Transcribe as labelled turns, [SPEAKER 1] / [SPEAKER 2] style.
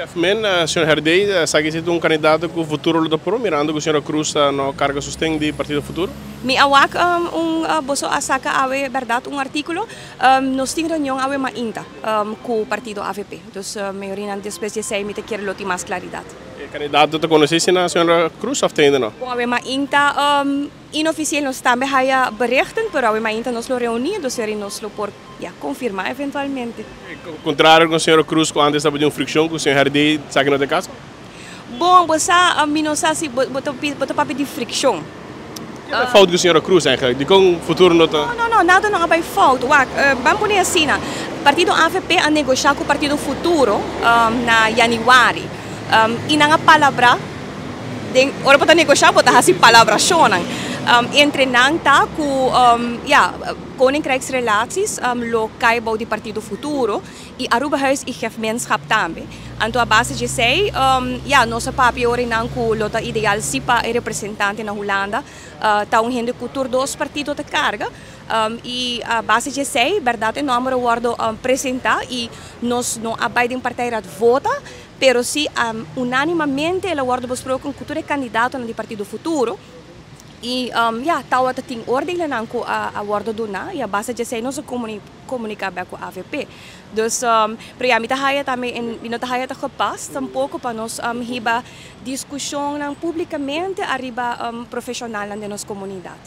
[SPEAKER 1] Gemen, señor Herdé, sa si un candidato cu Futuro lo pro, mirando cu señora Croes no carga sosten di Partido Futuro?
[SPEAKER 2] Mi a wak un boso a saca awe, berdad, un articulo. Nos tin reunion awe mainta cu partido AVP. Dus mayoria despues di esey mi ta kere lo tin mas claridad.
[SPEAKER 1] E candidato ta conoce señora Croes of ainda no?
[SPEAKER 2] Bom, awe mainta inoficieel nos tambe haya berichten, pero awe mainta nos lo reuni, dus nos lo por, ja, confirma eventualmente.
[SPEAKER 1] Contrario cu señora Croes, cu antes tabatin un friccion cu señor Herdé, esaki no ta e caso?
[SPEAKER 2] Bom, bo mi no sa si bo ta papia di friccion.
[SPEAKER 1] E fout cu señora Croes eigenlijk? Di con Futuro no ta?
[SPEAKER 2] No, no, no, nada no a bay fout. Wak, ban pone asina. Partido AVP a negocia cu Partido Futuro na januari. Y nan a palabra, den, ora bo ta negocia, bo ta hasi palabracionnan. Entre nan ta cu ja, Koninkrijksrelaties lo cay bou di Partido Futuro y Arubahuis y Gemeenschap tambe. Anto a base di esey, ja, nos a papia ora nan cu lo ta ideal si pa e representante na Hulanda ta un hende cu tur dos partido ta carga y a base di esey, berdad, e nomber a wordo presenta y nos no a bay den partijraad vota, pero si unanimamente el a wordo besproken cu tur e candidato di Partido Futuro y ja, tawata tin oordelennan cu a wordo duna y a base di esey nos a comunica cu AVP. Dus pero ja, mi ta haya tambe mi no ta haya ta gepast tampoco pa nos hiba discusion publicamente ariba profesional den nos comunidad.